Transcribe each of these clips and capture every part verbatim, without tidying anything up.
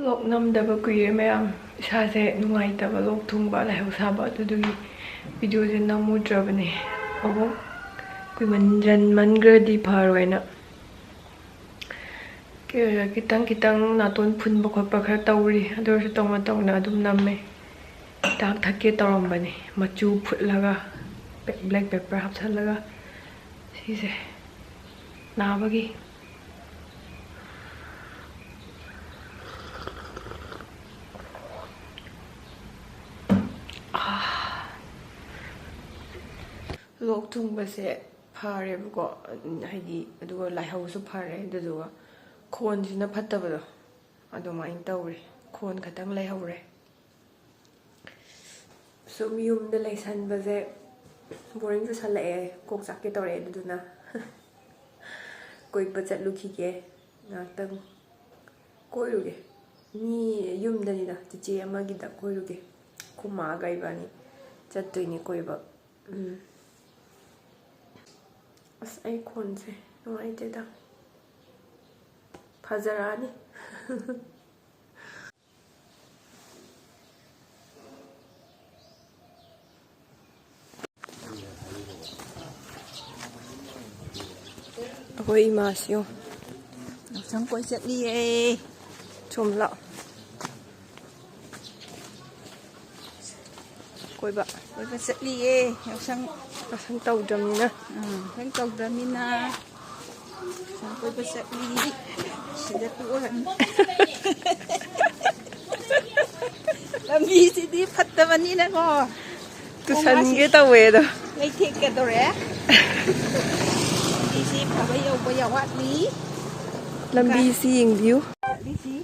ꯂꯣꯛ ꯅꯝꯗꯕ ꯀꯨꯏꯔꯦ ꯃꯌꯥꯝ꯫ ꯏꯁꯥꯁꯦ ꯅꯨꯡꯉꯥꯏꯇꯕ, ꯂꯣꯛ ꯊꯨꯡꯕ, ꯂꯥꯏꯍꯧ ꯁꯥꯕ, ꯑꯗꯨꯗꯨꯒꯤ ꯚꯤꯗꯤꯑꯣꯁꯦ ꯅꯝꯃꯨꯗ꯭ꯔꯕꯅꯦ꯫ ꯑꯃꯨꯛ ꯀꯨꯏꯃꯟꯖꯟꯃꯟꯈ꯭ꯔꯗꯤ ꯐꯔꯣꯏꯅ꯫ ꯀ-, ꯈꯤꯇꯪ ꯈꯤꯇꯪ ꯅꯥꯇꯣꯟ ꯐꯨꯟꯕ ꯈꯣꯠꯄ ꯈꯔ ꯇꯧꯔꯤ꯫ ꯑꯗꯨ ꯑꯣꯏꯔꯁꯨ ꯇꯧꯅ ꯇꯧꯅ ꯑꯗꯨꯝ ꯅꯝꯃꯦ꯫ ꯍꯤꯗꯥꯛ ꯊꯛꯀꯦ ꯇꯧꯔꯝꯕꯅꯤ꯫ ꯃꯆꯨ ꯐꯨꯠꯂꯒ, ꯕ꯭ꯂꯦꯛ ꯄꯦꯄꯔ ꯍꯥꯞꯆꯜꯂꯒ, ꯁꯤꯁꯦ ꯅꯥꯕꯒꯤ꯫ ꯂꯣꯛ ꯊꯨꯡꯕꯁꯦ ꯐꯔꯦꯕꯀꯣ, ꯍꯥꯏꯗꯤ, ꯑꯗꯨꯒ ꯂꯥꯏꯍꯧꯁꯨ ꯐꯔꯦ, ꯑꯗꯨꯗꯨꯒ ꯈꯣꯟꯁꯤꯅ ꯐꯠꯇꯕꯗꯣ ꯑꯗꯨꯃꯥꯏꯅ ꯇꯧꯔꯦ꯫ ꯈꯣꯟ ꯈꯛꯇꯪ ꯂꯩꯍꯧꯔꯦ꯫ ꯁꯨꯝ ꯌꯨꯝꯗ ꯂꯩꯁꯟꯕꯁꯦ ꯕꯣꯔꯤꯡ ꯆꯨꯁꯜꯂꯛꯑꯦ, ꯀꯣꯛ ꯆꯥꯛꯀꯦ ꯇꯧꯔꯛꯑꯦ꯫ ꯑꯗꯨꯗꯨꯅ ꯀꯣꯏꯕ ꯆꯠꯂꯨꯈꯤꯒꯦ ꯉꯥꯛꯇꯪ꯫ ꯀꯣꯏꯔꯨꯒꯦ꯫ ꯃꯤ ꯌꯨꯝꯗꯅꯤꯗ, ꯆꯤꯆꯦ ꯑꯃꯒꯤꯗ ꯀꯣꯏꯔꯨꯒꯦ꯫ ꯑꯩꯈꯣꯏ ꯃꯥꯒ ꯏꯕꯥꯅꯤ ꯆꯠꯇꯣꯏꯅꯦ ꯀꯣꯏꯕ꯫ ꯎꯝ꯫ ꯑꯁ, ꯑꯩ ꯈꯣꯟꯁꯦ ꯅꯨꯡꯉꯥꯏꯇꯦꯗ꯫ ꯐꯖꯔꯛꯑꯅꯤ꯫ ꯑꯩꯈꯣꯏ ꯏꯃꯥꯁꯤꯌꯣ꯫ ꯌꯥꯎꯁꯪ ꯀꯣꯏ ꯆꯠꯂꯤꯌꯦ꯫ ꯁꯨꯝ ꯂꯥꯛꯑꯣ꯫ ꯀꯣꯏꯕ꯫ ꯀꯣꯏꯕ ꯆꯠꯂꯤꯌꯦ꯫ ꯌꯥꯎꯁꯪ꯫ ꯌꯥꯎꯁꯪ ꯇꯧꯗ꯭ꯔꯕꯅꯤꯅ꯫ ꯎꯝ, ꯌꯥꯎꯁꯪ ꯇꯧꯗ꯭ꯔꯕꯅꯤꯅ꯫ ꯌꯥꯎꯁꯪ ꯀꯣꯏꯕ ꯆꯠꯂꯤ꯫ ꯁꯤꯗ ꯇꯣꯛꯑꯅꯤ꯫ ꯂꯝꯕꯤꯁꯤꯗꯤ ꯐꯠꯇꯕꯅꯤꯅꯀꯣ꯫ ꯇꯨꯁꯟꯒꯦ ꯇꯧꯋꯦ ꯑꯗꯣ꯫ ꯂꯩꯊꯦꯛꯀꯗꯧꯔꯦ꯫ ꯂꯝꯕꯤꯁꯤ ꯐꯕ ꯌꯧꯕ ꯌꯥꯝ ꯋꯥꯠꯂꯤ꯫ ꯂꯝꯕꯤꯁꯤ ꯌꯦꯡꯕꯤꯌꯨ꯫ ꯆꯠꯂꯤꯁꯤ꯫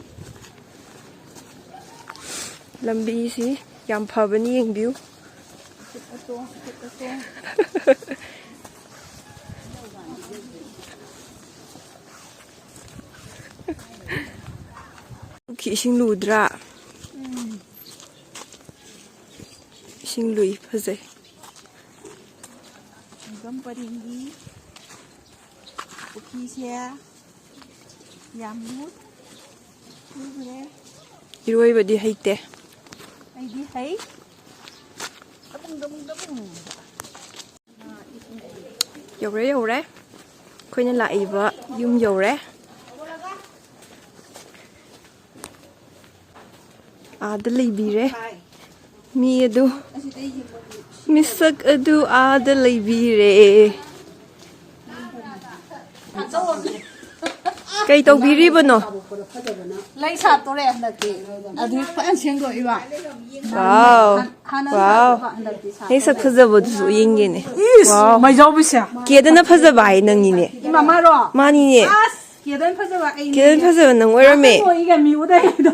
ꯂꯝꯕꯤꯁꯤ ꯌꯥꯝ ꯐꯕꯅꯤ, ꯌꯦꯡꯕꯤꯌꯨ꯫ ꯄꯨꯈ꯭ꯔꯤ ꯏꯁꯤꯡ ꯂꯨꯗ꯭ꯔꯥ? ꯎꯝ꯫ ꯏꯁꯤꯡ ꯂꯨꯏ, ꯐꯖꯩ꯫ ꯈꯣꯡꯖꯝ ꯄꯔꯤꯡꯒꯤ ꯄꯨꯈ꯭ꯔꯤꯁꯦ ꯌꯥꯝ ꯂꯨ꯫ ꯏꯔꯣꯏꯕꯗꯤ ꯍꯩꯇꯦ꯫ ꯑꯩꯗꯤ ꯍꯩ꯫ ꯗꯕꯨꯡ, ꯗꯕꯨꯡ, ꯗꯕꯨꯡ꯫ ꯌꯧꯔꯦ, ꯌꯧꯔꯦ꯫ ꯑꯩꯈꯣꯏꯅ ꯂꯥꯛꯏꯕ ꯌꯨꯝ ꯌꯧꯔꯦ꯫ ꯑꯥꯗ ꯂꯩꯕꯤꯔꯦ꯫ ꯃꯤ ꯑꯗꯨ, ꯃꯤꯁꯛ ꯑꯗꯨ ꯑꯥꯗ ꯂꯩꯕꯤꯔꯦ꯫ ꯀꯩ ꯇꯧꯕꯤꯔꯤꯕꯅꯣ? ꯂꯩ ꯁꯥꯠꯇꯣꯔꯦ ꯍꯟꯗꯛꯇꯤ꯫ ꯑꯗꯨ ꯐꯖꯅ ꯁꯦꯡꯗꯣꯛꯏꯕ꯫ ꯋꯥꯎ꯫ ꯍꯥꯟ-, ꯍꯥꯟꯅ ꯋꯥꯎ꯫ ꯁꯥꯠꯇꯣꯛꯄ ꯍꯟꯗꯛꯇꯤ ꯁꯥꯠꯇꯣꯔꯦ꯫ ꯍꯦꯛ ꯁꯛ ꯐꯖꯕꯗꯨꯁꯨ ꯌꯦꯡꯒꯦꯅꯦ꯫ ꯏꯁ, ꯋꯥꯎ꯫ ꯃꯩꯖꯥꯎꯕꯤꯁꯦ꯫ ꯀꯦꯗꯅ ꯐꯖꯕ ꯍꯥꯏ ꯅꯪꯅꯤꯅꯦ꯫ ꯏꯃꯥ ꯃꯥꯔꯣ? ꯃꯥꯅꯤꯅꯦ꯫ ꯑꯁ, ꯀꯦꯗꯅ ꯐꯖꯕ ꯑꯩꯅꯤꯅꯦ꯫ ꯀꯦꯗꯅ ꯐꯖꯕ ꯅꯪ ꯑꯣꯏꯔꯝꯃꯦ꯫ ꯌꯥꯎꯁꯪ ꯅꯣꯏꯒ ꯃꯤ ꯎꯗ ꯍꯩꯗꯣ꯫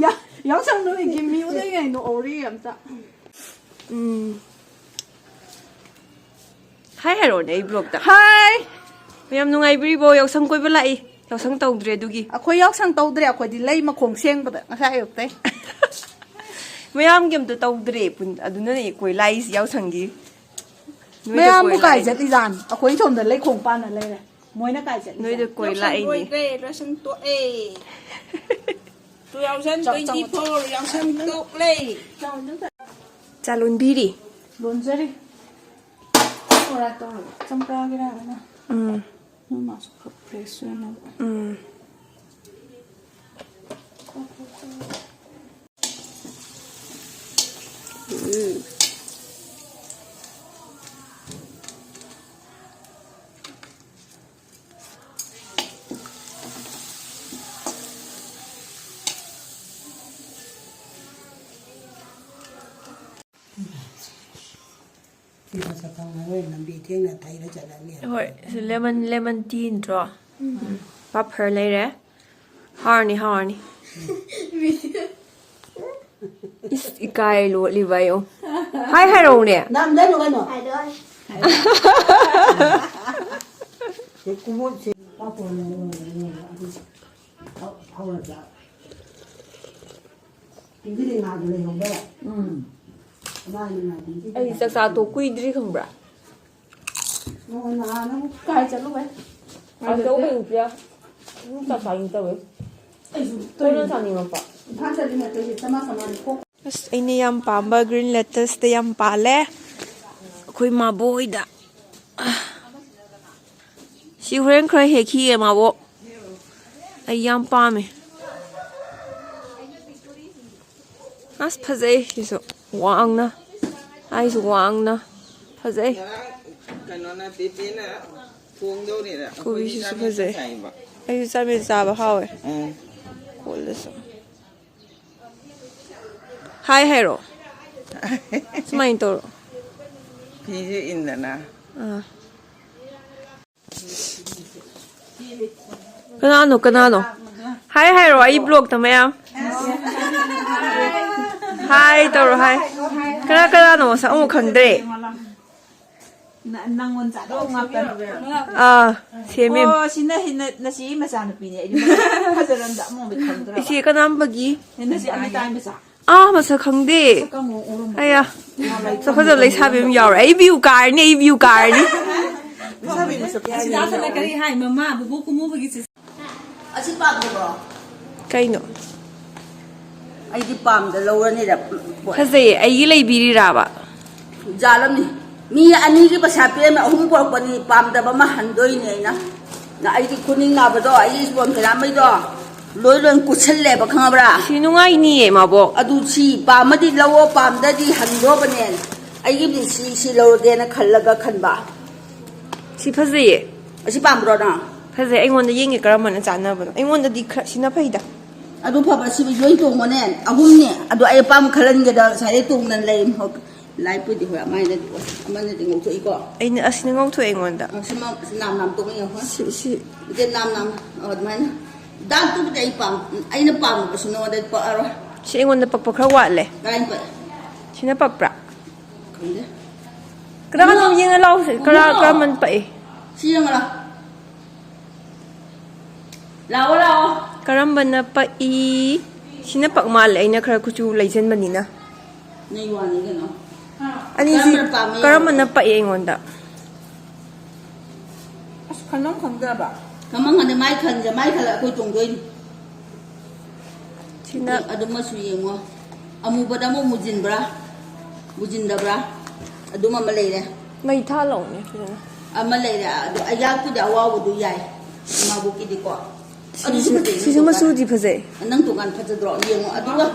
ꯌꯥ-, ꯌꯥꯎꯁꯪ ꯅꯣꯏꯒꯤ ꯃꯤ ꯎꯗ ꯍꯩꯗꯣ ꯎꯔꯤ ꯑꯝꯇ꯫ ꯎꯝ꯫ ꯍꯥꯏ ꯍꯥꯏꯔꯛꯑꯣꯅꯦ ꯑꯩ ꯕ꯭ꯂꯣꯛꯇ꯫ ꯍꯥꯏ! ꯃꯌꯥꯝ ꯅꯨꯡꯉꯥꯏꯕꯤꯔꯤꯕꯣ? ꯌꯥꯎꯁꯪ ꯀꯣꯏꯕ ꯂꯥꯛꯏ꯫ ꯌꯥꯎꯁꯪ ꯇꯧꯗ꯭ꯔꯦ ꯑꯗꯨꯒꯤ꯫ ꯑꯩꯈꯣꯏ ꯌꯥꯎꯁꯪ ꯇꯧꯗ꯭ꯔꯦ, ꯑꯩꯈꯣꯏꯗꯤ ꯂꯩ ꯃꯈꯣꯡ ꯁꯦꯡꯕꯗ ꯉꯁꯥꯏ ꯑꯌꯨꯛꯇꯩ꯫ ꯃꯌꯥꯝꯒꯤ ꯑꯝꯇ ꯇꯧꯗ꯭ꯔꯦ꯫ ꯄꯨꯟ-, ꯑꯗꯨꯅꯅꯦ ꯀꯣꯏ ꯂꯥꯛꯏꯁꯤ ꯌꯥꯎꯁꯪꯒꯤ꯫ ꯅꯣꯏꯗ ꯃꯌꯥꯝꯕꯨ ꯀꯣꯏ ꯀꯥꯏ ꯂꯥꯛꯏꯅꯦ꯫ ꯆꯠꯂꯤꯖꯥꯠꯅꯣ? ꯑꯩꯈꯣꯏ ꯁꯣꯝꯗ ꯂꯩꯈꯣꯝ ꯄꯥꯅ ꯂꯩꯔꯦ꯫ ꯃꯣꯏꯅ ꯀꯥꯏ ꯆꯠꯂꯤꯖꯥꯠꯅꯣ? ꯅꯣꯏꯗ ꯀꯣꯏ ꯌꯥꯎꯁꯪ ꯂꯥꯛꯏꯅꯦ꯫ ꯂꯣꯏꯈ꯭ꯔꯦ, ꯌꯥꯎꯁꯪ ꯇꯣꯛꯑꯦ꯫ Two thousand twenty four ꯌꯥꯎꯁꯪ ꯇꯣꯛꯂꯦ꯫ ꯆꯥ ꯂꯣꯟꯕꯤꯔꯤ꯫ ꯂꯣꯟꯖꯔꯤ꯫ ꯕꯣꯔꯥ ꯇꯧꯔꯒ ꯆꯝꯄ꯭ꯔꯥꯒꯤꯔꯥ ꯑꯃ꯫ ꯎꯝ꯫ ꯅꯣꯏ ꯃꯥꯁꯨ ꯈꯔ fresh ꯑꯣꯏꯅꯕ꯫ ꯎꯝ꯫ ꯎꯝ꯫ ꯁꯤꯗ ꯆꯠꯐꯝ ꯈꯪꯉꯔꯣꯏ, ꯂꯝꯕꯤ ꯊꯦꯡꯅ ꯊꯩꯔ ꯆꯠꯂꯅꯤ꯫ ꯍꯣꯏ, ꯁꯤ lemon, lemon tea ꯅꯠꯇ꯭ꯔꯣ? ꯎꯝ꯫ ꯄꯥꯐꯔ ꯂꯩꯔꯦ꯫ ꯍꯥꯎꯔꯅꯤ, ꯍꯥꯎꯔꯅꯤ꯫ ꯏꯁ, ꯏꯀꯥꯏ ꯂꯣꯠꯂꯤꯕ ꯑꯌꯣ꯫ ꯍꯥꯏ ꯍꯥꯏꯔꯛꯎꯅꯦ꯫ ꯅꯝꯗꯅꯨ ꯀꯩꯅꯣ꯫ ꯁꯤ ꯀꯨꯃꯣꯟꯁꯦ ꯄꯥꯐꯔ ꯂꯩꯔꯦ, ꯑꯗꯨ ꯍꯧꯔ ꯆꯥ꯫ ꯄꯤꯡꯀꯤꯗꯤ ꯉꯥꯗꯨ ꯂꯩꯍꯧꯗꯦ꯫ ꯎꯝ꯫ ꯀꯃꯥꯏꯅ ꯉꯥ ꯄꯤꯡꯀꯤ ꯑꯩ ꯆꯥꯛꯆꯥ ꯇꯣꯛ ꯀꯨꯏꯗ꯭ꯔꯤ ꯈꯪꯕ꯭ꯔꯥ? ꯅꯉꯣꯟ ꯅꯍꯥꯟ ꯑꯃꯨꯛ ꯀꯥꯏ ꯆꯠꯂꯨꯕꯩ? ꯑꯆꯧꯕ ꯍꯦꯟꯈ꯭ꯔꯦ꯫ ꯎꯝ, ꯆꯥꯛ ꯆꯥꯅꯤꯡ ꯇꯧꯋꯦ꯫ ꯑꯩꯁꯨ ꯀꯣꯟꯅ ꯆꯥꯅꯤꯡꯉꯛꯄ꯫ ꯏꯝꯐꯥꯜ ꯆꯠꯂꯤ ꯅꯠꯇꯦ, ꯆꯃꯥ ꯆꯃꯥꯅꯤ ꯀꯣꯛ꯫ ꯑꯁ, ꯑꯩꯅ ꯌꯥꯝ ꯄꯥꯝꯕ green lettuce ꯇ ꯌꯥꯝ ꯄꯥꯜꯂꯦ꯫ ꯑꯩꯈꯣꯏ ꯃꯥꯕꯣ ꯍꯣꯏꯗ꯫ ꯁꯤ ꯍꯣꯔꯦꯟ ꯈꯔ ꯍꯦꯛꯈꯤꯒꯦ, ꯃꯥꯕꯣ꯫ ꯑꯩ ꯌꯥꯝ ꯄꯥꯝꯃꯦ꯫ ꯑꯁ, ꯐꯖꯩ ꯁꯤꯁꯨ꯫ ꯋꯥꯡꯅ꯫ ꯑꯩꯁꯨ ꯋꯥꯡꯅ꯫ ꯐꯖꯩ꯫ ꯉꯔꯥꯡ ꯀꯩꯅꯣꯅ, ꯇꯦꯇꯦꯅ ꯊꯣꯡꯗꯧꯔꯦꯅ ꯑꯩꯈꯣꯏꯗꯤ ꯀꯣꯕꯤꯁꯤꯁꯨ ꯆꯥꯛ ꯐꯖꯩ꯫ ꯆꯥꯏꯕ꯫ ꯑꯩꯁꯨ ꯆꯥꯃꯦ ꯆꯥꯕ ꯍꯥꯎꯋꯦ꯫ ꯎꯝ꯫ ꯀꯣꯜꯂꯁꯨ꯫ ꯍꯥꯏ ꯍꯥꯏꯔꯣ꯫ ꯁꯨꯃꯥꯏꯅ ꯇꯧꯔꯣ꯫ ꯐꯤꯁꯨ ꯏꯟꯗꯅ꯫ ꯑꯥ꯫ ꯀꯅꯥꯅꯣ, ꯀꯅꯥꯅꯣ? ꯍꯥꯏ ꯍꯥꯏꯔꯣ, ꯑꯩ vlog ꯇ ꯃꯌꯥꯝ꯫ ꯍꯥꯏ ꯇꯧꯔꯣ, ꯍꯥꯏ꯫ ꯀꯅꯥ ꯀꯅꯥꯅꯣ ꯃꯁꯛ ꯑꯃꯨꯛ ꯈꯪꯗ꯭ꯔꯦ꯫ ꯅ-, ꯅꯪꯉꯣꯟ ꯆꯥꯗꯧ ꯉꯥꯛꯇꯅꯦ꯫ ꯑꯥ, ꯁꯦꯝꯃꯦ꯫ ꯑꯣ, ꯁꯤꯅ ꯍꯦꯟꯅ ꯅꯆꯦ ꯃꯆꯥꯅꯨꯄꯤꯅꯦ꯫ ꯑꯩꯗꯤ ꯃꯁꯛ ꯐꯖꯔꯝꯗ ꯑꯃꯨꯛ ꯈꯪꯗ꯭ꯔꯕ꯫ ꯏꯆꯦ ꯀꯅꯥꯝꯕꯒꯤ? ꯅꯆꯦ ꯑꯃꯤꯇꯥꯏ ꯃꯆꯥ꯫ ꯑꯥ, ꯃꯁꯛ ꯈꯪꯗꯦ꯫ ꯁꯛ ꯑꯃꯨꯛ ꯎꯔꯝꯃꯣ꯫ ꯑꯌꯥ꯫ ꯃꯥ ꯂꯥꯏ ꯁꯛ ꯐꯖꯕ ꯂꯩꯁꯥꯕꯤ ꯑꯃ ꯌꯥꯎꯔꯦ꯫ ꯑꯩ view ꯀꯥꯔꯅꯤ, ꯑꯩ view ꯀꯥꯔꯅꯤ꯫ ꯂꯩꯁꯥꯕꯤ ꯃꯁꯛ ꯐꯖꯕ ꯌꯥꯎꯔꯦ꯫ ꯀꯔꯤ ꯍꯥꯏ, ꯃꯃꯥ, ꯕꯨꯕꯣꯛ ꯀꯨꯝꯍꯧꯕꯒꯤ ꯆꯤꯆꯦ꯫ ꯑꯁꯤ ꯄꯥꯝꯗꯕ꯭ꯔꯣ? ꯀꯩꯅꯣ? ꯑꯩꯗꯤ ꯄꯥꯝꯗ ꯂꯧꯔꯅꯤꯗ꯫ ꯐꯖꯩꯌꯦ, ꯑꯩꯒꯤ ꯂꯩꯕꯤꯔꯤꯔꯥꯕ? ꯖꯥꯠ ꯑꯃꯅꯤ꯫ ꯃꯤ ꯑꯅꯤꯒꯤ ꯄꯩꯁꯥ ꯄꯤꯔꯝꯃꯦ, ꯑꯍꯨꯝ ꯄꯣꯔꯛꯄꯅꯤ, ꯄꯥꯝꯗꯕ ꯑꯃ ꯍꯟꯗꯣꯏꯅꯦ ꯑꯩꯅ꯫ ꯅ-, ꯑꯩꯗꯤ ꯈꯨꯅꯤꯡ ꯅꯥꯕꯗꯣ, ꯑꯩꯒꯤ ꯏꯁꯄꯣꯟ ꯐꯤꯔꯥꯝꯕꯩꯗꯣ ꯂꯣꯏ ꯂꯣꯏ ꯀꯨꯠꯁꯜꯂꯦꯕ, ꯈꯪꯉꯕ꯭ꯔꯥ? ꯁꯤ ꯅꯨꯡꯉꯥꯏꯅꯤꯌꯦ, ꯃꯥꯕꯣꯛ꯫ ꯑꯗꯨ ꯁꯤ ꯄꯥꯝꯃꯗꯤ ꯂꯧꯑꯣ, ꯄꯥꯝꯗꯗꯤ ꯍꯟꯗꯣꯕꯅꯦ꯫ ꯑꯩꯒꯤꯕꯨꯗꯤ ꯁꯤ, ꯁꯤ ꯂꯧꯔꯒꯦꯅ ꯈꯜꯂꯒ ꯈꯟꯕ꯫ ꯁꯤ ꯐꯖꯩꯌꯦ꯫ ꯑꯁꯤ ꯄꯥꯝꯕ꯭ꯔꯣ ꯅꯪ? ꯐꯖꯩ꯫ ꯑꯩꯉꯣꯟꯗ ꯌꯦꯡꯒꯦ ꯀꯔꯝꯕꯅ ꯆꯥꯟꯅꯕꯅꯣ꯫ ꯑꯩꯉꯣꯟꯗꯗꯤ ꯈꯔ ꯁꯤꯅ ꯐꯩꯗ꯫ ꯑꯗꯨ ꯐꯕ, ꯁꯤꯕꯨ ꯂꯣꯏ ꯇꯣꯡꯕꯅꯦ꯫ ꯑꯍꯨꯝꯅꯦ꯫ ꯑꯗꯣ ꯑꯩ ꯑꯄꯥꯝꯕ ꯈꯜꯍꯟꯒꯦꯗ ꯉꯁꯥꯏꯗꯩ ꯇꯣꯡꯗꯅ ꯂꯩ꯫ ꯂꯥꯏꯠꯄꯨꯗꯤ ꯍꯣꯏ ꯑꯃꯅꯗꯤ ꯑꯣꯏ, ꯑꯃꯅꯗꯤ ꯉꯧꯊꯣꯛꯏꯀꯣ꯫ ꯑꯩꯅ ꯑꯁꯤꯅ ꯉꯧꯊꯣꯛꯑꯦ ꯑꯩꯉꯣꯟꯗ꯫ ꯑ, ꯁꯤ ꯃ-, ꯁꯤ ꯅꯥꯝ ꯅꯥꯝ ꯇꯣꯡꯉ ꯌꯦꯡꯉꯣ꯫ ꯁꯤ, ꯁꯤ꯫ ꯅꯠꯇꯦ, ꯅꯥꯝ ꯅꯥꯝ꯫ ꯑ, ꯑꯗꯨꯃꯥꯏꯅ꯫ ꯗꯥꯛꯇꯨꯕꯨꯗꯤ ꯑꯩ ꯄꯥꯝ-, ꯑꯩꯅ ꯄꯥꯝꯃꯕꯁꯨ ꯅꯉꯣꯟꯗ ꯄꯛꯑꯔꯣꯏ꯫ ꯁꯤ ꯑꯩꯉꯣꯟꯗ ꯄꯛꯄ ꯈꯔ ꯋꯥꯠꯂꯦ꯫ ꯀꯥꯏꯅ ꯄꯛꯑꯦ? ꯁꯤꯅ ꯄꯛꯄ꯭ꯔꯥ? ꯈꯪꯗꯦ꯫ ꯀꯅꯥ ꯀꯅꯥ ꯏꯕꯨꯡꯉꯣ! ꯌꯦꯡꯉ ꯂꯥꯎꯁꯦ? ꯀꯔꯥ-, ꯏꯕꯨꯡꯉꯣ! ꯀꯔꯝꯕꯅ ꯄꯛꯏ? ꯁꯤ ꯌꯦꯡꯉꯣ ꯂꯥꯎ꯫ ꯂꯥꯛꯑꯣ, ꯂꯥꯛꯑꯣ꯫ ꯀꯔꯝꯕꯅ ꯄꯛꯏ? ꯁꯤꯅ ꯄꯛ ꯃꯥꯜꯂꯦ, ꯑꯩꯅ ꯈꯔ ꯀꯨꯆꯨ ꯂꯩꯖꯟꯕꯅꯤꯅ꯫ ꯅꯩ ꯋꯥꯅꯤ ꯀꯩꯅꯣ꯫ ꯑꯅꯤꯁꯤ ꯀꯔꯝꯕꯅ ꯄꯥꯝꯃꯤ ꯀꯔꯝꯕꯅ ꯌꯦꯡꯉꯣ꯫ ꯄꯛꯏ ꯑꯩꯉꯣꯟꯗ? ꯑꯁ, ꯈꯟꯐꯝ ꯈꯪꯗ꯭ꯔꯕ꯫ ꯃꯃꯥꯡ ꯍꯟꯗ ꯃꯥꯏ ꯈꯟꯁꯦ, ꯃꯥꯏ ꯈꯜꯂ ꯑꯩꯈꯣꯏ ꯇꯣꯡꯗꯣꯏꯅꯤ꯫ ꯁꯤꯅ ꯑꯗꯨꯃꯁꯨ ꯌꯦꯡꯉꯣ꯫ ꯑꯃꯨꯕꯗ ꯑꯃꯨꯛ ꯃꯨꯖꯤꯟꯕ꯭ꯔꯥ, ꯃꯨꯖꯤꯟꯗꯕ꯭ꯔꯥ? ꯑꯗꯨꯝ ꯑꯃ ꯂꯩꯔꯦ꯫ ꯃꯩ ꯊꯥꯜꯂꯛꯎꯅꯦ ꯐꯖꯅ꯫ ꯑꯃ ꯂꯩꯔꯦ꯫ ꯑꯗꯣ ꯑꯩꯍꯥꯛꯄꯨꯗꯤ ꯑꯋꯥꯎꯕꯗꯨ ꯌꯥꯏ, ꯏꯃꯥꯕꯣꯛꯀꯤꯗꯤꯀꯣ꯫ ꯑꯗꯨꯁꯨ ꯁꯤꯁꯨ, ꯐꯖꯩ, ꯁꯤꯁꯨ ꯅꯪ ꯃꯆꯨꯗꯤ ꯐꯖꯩ꯫ ꯅꯪ ꯇꯣꯉꯥꯟ ꯐꯖꯗ꯭ꯔꯣ? ꯌꯦꯡꯉꯣ꯫ ꯑꯗꯨꯒ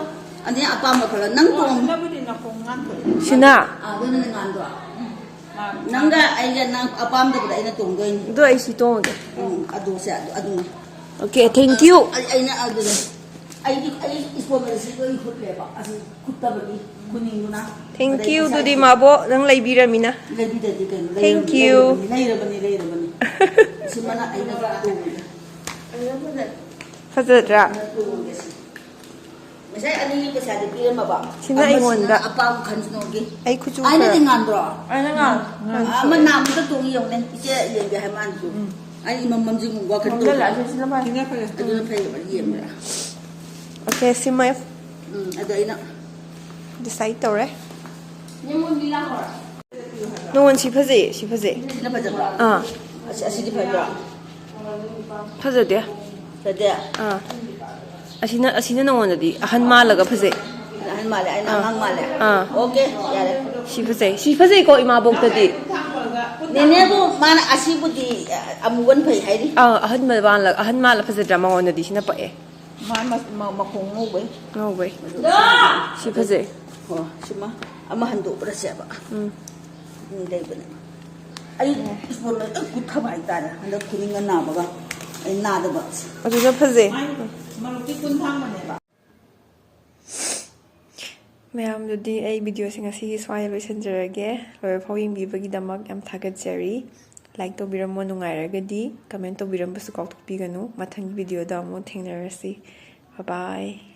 ꯑꯅꯤ ꯑꯄꯥꯝꯕ ꯈꯜꯂꯣ꯫ ꯅꯪ ꯇꯣꯡ-, ꯁꯤꯅꯕꯨꯗꯤ ꯅꯥꯀꯣꯡ ꯉꯥꯟꯊꯣꯛꯑꯦ꯫ ꯁꯤꯅ? ꯑꯥ, ꯑꯗꯨꯅ ꯉꯥꯟꯗ꯭ꯔꯣ? ꯃꯥ-, ꯅꯪꯒ ꯑꯩꯒ ꯅꯪ ꯑꯄꯥꯝꯗꯕꯗ ꯑꯩꯅ ꯇꯣꯡꯗꯣꯏꯅꯤ꯫ ꯑꯗꯣ ꯑꯩ ꯁꯤ ꯇꯣꯡꯉꯒꯦ꯫ ꯎꯝ, ꯑꯗꯨꯁꯦ ꯑꯗꯨ, ꯑꯗꯨꯅꯤ꯫ Okay, thank you꯫ ꯑꯩ, ꯑꯩꯅ ꯑꯗꯨꯅꯦ꯫ ꯑꯩꯗꯤ, ꯑꯩ ꯏꯁꯄꯣꯟꯁꯔꯁꯤꯞ ꯂꯣꯏ ꯍꯨꯠꯂꯦꯕ꯫ ꯑꯁꯤ ꯍꯨꯠꯇꯕꯒꯤ ꯍꯨꯟꯅꯤꯡꯗꯨꯅ꯫ Thank you꯫ ꯑꯗꯨꯗꯤ ꯃꯥꯕꯣꯛ, ꯅꯪ ꯂꯩꯕꯤꯔꯃꯤꯅ꯫ ꯂꯩꯕꯤꯗꯗꯤ ꯀꯩꯅꯣ? Thank you꯫ ꯂꯩꯔꯕꯅꯤ, ꯂꯩꯔꯕꯅꯤ, ꯂꯩꯔꯕꯅꯤ꯫ ꯁꯤꯃꯅ ꯑꯩꯅ ꯇꯣꯡꯉꯒꯦ꯫ ꯐꯖꯗ꯭ꯔꯥ? ꯉꯁꯥꯏ ꯑꯅꯤꯒꯤ ꯄꯩꯁꯥꯗꯤ ꯄꯤꯔꯝꯃꯕ? ꯁꯤꯅ ꯑꯃꯁꯤꯅ ꯑꯩꯉꯣꯟꯗ꯫ ꯑꯄꯥꯝꯕ ꯈꯟꯁꯅꯣꯒꯤ꯫ ꯑꯩ ꯀꯨꯆꯨ ꯑꯩꯅꯗꯤ ꯈꯔ ꯉꯥꯟꯗ꯭ꯔꯣ? ꯑꯩꯅ ꯉꯥꯟ-, ꯉꯥꯟ-, ꯑꯃ ꯅꯥꯝꯗ ꯇꯣꯡ ꯌꯦꯡꯉꯨꯅꯦ꯫ ꯏꯆꯦ ꯌꯦꯡꯒꯦ ꯍꯥꯏ ꯃꯥꯅꯁꯨ꯫ ꯎꯝ꯫ ꯑꯩ ꯏꯃꯝ ꯃꯝꯁꯤꯡ ꯋꯥꯈꯜ ꯃꯝꯖꯜꯂꯛꯑꯁꯨ ꯇꯧꯕ꯫ ꯁꯤꯅ ꯐꯔꯦ꯫ ꯑꯗꯨꯅ ꯐꯩꯌꯦꯕ, ꯌꯦꯡꯕꯗ꯫ Okay, ꯁꯤꯃ ꯎꯝ, ꯑꯗꯣ ꯑꯩꯅ decide ꯇꯧꯔꯦ꯫ ꯅꯉꯣꯟ ꯁꯤ ꯐꯖꯩꯌꯦ, ꯁꯤ ꯐꯖꯩ꯫ ꯁꯤꯅ ꯐꯖꯕ꯭ꯔꯣ? ꯑꯥ꯫ ꯑꯁꯤ, ꯑꯁꯤꯗꯤ ꯐꯖꯕ꯭ꯔꯣ? ꯐꯖꯗꯦ꯫ ꯐꯖꯗꯦ? ꯑꯥ꯫ ꯑꯁꯤꯅ, ꯑꯁꯤꯅ ꯅꯉꯣꯟꯗꯗꯤ ꯑꯍꯟ ꯃꯥꯜꯂꯒ ꯐꯖꯩ꯫ ꯑꯍꯟ ꯃꯥꯜꯂꯦ, ꯑꯩꯅ ꯑꯥ꯫ ꯑꯉꯥꯡ ꯃꯥꯜꯂꯦ? ꯑꯥ꯫ Okay, ꯌꯥꯔꯦ꯫ ꯁꯤ ꯐꯖꯩ, ꯁꯤ ꯐꯖꯩꯀꯣ ꯏꯃꯥꯕꯣꯛꯇꯗꯤ꯫ ꯅꯦꯅꯦꯕꯨ ꯃꯥꯅ ꯑꯁꯤꯕꯨꯗꯤ, ꯑ, ꯑꯃꯨꯕꯅ ꯐꯩ ꯍꯥꯏꯔꯤ꯫ ꯑꯥ, ꯑꯍꯟ ꯃꯥꯜꯂ, ꯑꯍꯟ ꯃꯥꯜꯂ ꯐꯖꯗ꯭ꯔꯥ? ꯃꯉꯣꯟꯗꯗꯤ ꯁꯤꯅ ꯄꯛꯑꯦ꯫ ꯃꯥ ꯃ-, ꯃ-, ꯃꯈꯣꯡ ꯉꯧꯕꯩ꯫ ꯉꯧꯕꯩ꯫ ꯑꯗꯨ ꯁꯤ ꯐꯖꯩ꯫ ꯍꯣ, ꯁꯤꯃ ꯑꯃ ꯍꯟꯗꯣꯛꯎꯔꯁꯦꯕ꯫ ꯎꯝ꯫ ꯑꯅꯤ ꯂꯩꯕꯅꯦ꯫ ꯑꯩ ꯏꯁꯄꯣꯟ ꯂꯣꯏ ꯀꯨꯠꯊꯕ ꯍꯥꯏꯇꯥꯔꯦ꯫ ꯍꯟꯗꯛ ꯈꯨꯅꯤꯡꯒ ꯅꯥꯕꯒ ꯑꯩ ꯅꯥꯗꯕ꯫ ꯑꯗꯨꯅ ꯐꯖꯩ꯫ ꯃꯥꯏ ꯃꯔꯨꯞꯇꯤ ꯀꯨꯟ ꯊꯥꯡꯕꯅꯦꯕ꯫ ꯃꯌꯥꯝꯗꯨꯗꯤ ꯑꯩ ꯚꯤꯗꯤꯑꯣꯁꯦ ꯉꯁꯤꯒꯤ ꯁ꯭ꯋꯥꯏꯗ ꯂꯣꯏꯁꯤꯟꯖꯔꯒꯦ꯫ ꯂꯣꯏꯕ ꯐꯥꯎ ꯌꯦꯡꯕꯤꯕꯒꯤꯗꯃꯛ ꯌꯥꯝ ꯊꯥꯒꯠꯆꯔꯤ꯫ Like ꯇꯧꯕꯤꯔꯝꯃꯣ, ꯅꯨꯡꯉꯥꯏꯔꯒꯗꯤ꯫ Comment ꯇꯧꯕꯤꯔꯝꯕꯁꯨ ꯀꯥꯎꯊꯣꯛꯄꯤꯒꯅꯨ꯫ ꯃꯊꯪꯒꯤ ꯚꯤꯗꯤꯑꯣꯗ ꯑꯃꯨꯛ ꯊꯦꯡꯅꯔꯁꯤ꯫ Bye bye꯫